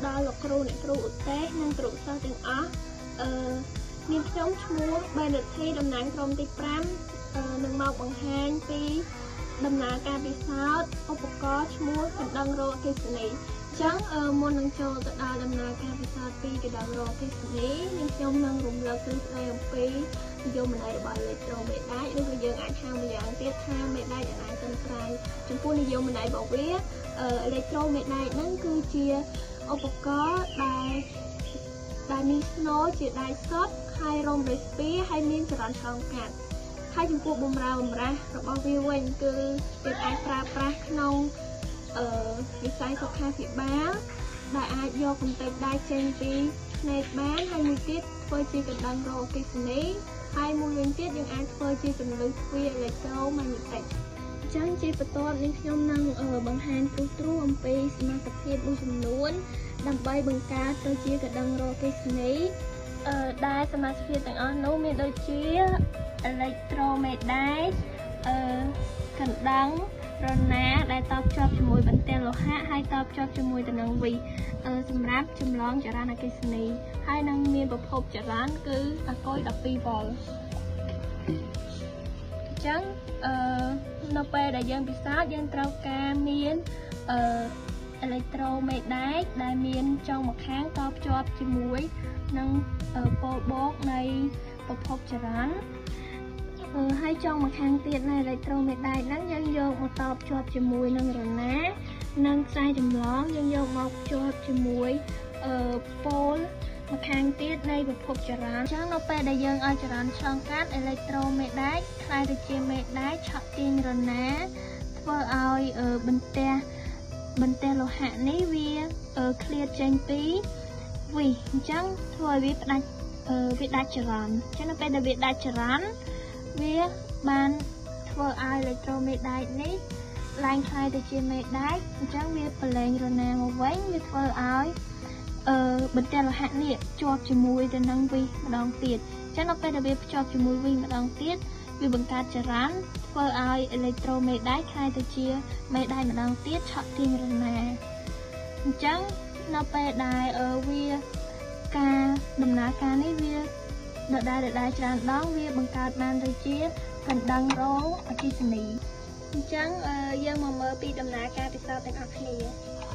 ដល់លោកគ្រូអ្នកគ្រូឧទ្ទេសនិងគ្រូសិស្សទាំងអស់អឺនាងខ្ញុំឈ្មោះបេនរិទ្ធីតំណាងក្រុមទី5នឹងមកបង្ហាញពីដំណើរការពិសោធន៍ឧបករណ៍ឈ្មោះកណ្ដឹងរោអគ្គិសនីអញ្ចឹងមុននឹងចូលទៅដល់ដំណើរការពិសោធន៍ពីកណ្ដឹងរោអគ្គិសនីនាងខ្ញុំនឹងរំលឹកទ្រឹស្ដីអំពីនិយមន័យរបស់អេឡិចត្រូមេដែកឬក៏យើងអាចហៅម្យ៉ាងទៀតថាមេដែកអនាចិន្ត្រៃយ៍ចំពោះនិយមន័យរបស់វាអេឡិចត្រូមេដែកហ្នឹងគឺជាឧបករណ៍ដែលមានស្នូលជាដែកសុទ្ធហើយរុំដោយស្ពាហើយមានចរន្តឆ្លងកាត់ហើយចំពោះបំរើបំរាស់របស់វាវិញគឺយើងអាចប្រើប្រាស់ក្នុងអឺវិស័យសុខាភិបាលដែលអាចយកកម្ទេចដែកចេញពីភ្នែកបានហើយមួយទៀតធ្វើជាកណ្ដឹងរោអគ្គិសនីហើយមួយវិញទៀតយើងអាចធ្វើជាចន្លឹះទ្វារអេឡិចត្រូម៉ាញេទិកអញ្ចឹងជាបន្ទាប់នេះខ្ញុំនឹងបង្ហាញទ្រុសទ្រុសអំពីសមាសភាពមួយចំនួនដើម្បីបង្កើតទៅជាកណ្ដឹងរោអគ្គិសនីដែលសមាសភាពទាំងអស់នោះមានដូចជាអេឡិចត្រូមេដែកអឺកណ្ដឹងរណាដែលតភ្ជាប់ជាមួយបន្ទះលោហៈហើយតភ្ជាប់ជាមួយទៅនឹងវីសម្រាប់ចម្លងចរន្តអគ្គិសនីហើយនឹងមានប្រភពចរន្តគឺអាគុយ12វ៉ុលអញ្ចឹងអឺនៅពេលដែលយើងពិសោធន៍យើងត្រូវការមានអឺអេឡិចត្រូមេដែកដែលមានចុងម្ខាងតភ្ជាប់ជាមួយនឹងប៉ូលបូកនៃប្រភពចរន្តហើយចុងម្ខាងទៀតនៃអេឡិចត្រូមេដែកហ្នឹងយើងយកមកតភ្ជាប់ជាមួយនឹងរណានិងខ្សែចម្លងយើងយកមកភ្ជាប់ជាមួយអឺប៉ូលម្ខាងទៀតនៃប្រភពចរន្តអញ្ចឹងនៅពេលដែលយើងឲ្យចរន្តឆ្លងកាត់អេឡិចត្រូមេដែកក្លាយទៅជាមេដែកឆក់ទាញរណាធ្វើឲ្យបន្ទះលោហៈនេះវាឃ្លាតចេញពីវីសអញ្ចឹងធ្វើឲ្យវាផ្ដាច់វាដាច់ចរន្តអញ្ចឹងនៅពេលដែលវាដាច់ចរន្តវាបានធ្វើឲ្យអេឡិចត្រូមេដែកនេះឡើងក្លាយទៅជាមេដែកអញ្ចឹងវាប្រឡែងរណាមកវិញវាធ្វើឲ្យបន្ទះលោហៈនេះជាប់ជាមួយទៅនឹងវីសម្ដងទៀតអញ្ចឹងនៅពេលដែលវាភ្ជាប់ជាមួយវីម្ដងទៀតវាបង្កើតចរន្តធ្វើឲ្យអេឡិចត្រូមេដែកក្លាយទៅជាមេដែកម្ដងទៀតឆក់ទាញរណាអញ្ចឹងនៅពេលដែលវាការដំណើរការនេះវាដដែលច្រើនដងវាបង្កើតបានទៅជាកណ្ដឹងរោអគ្គិសនីអញ្ចឹងយើងមកមើលពីដំណើរការពិសោធន៍ទាំងអស់គ្នា។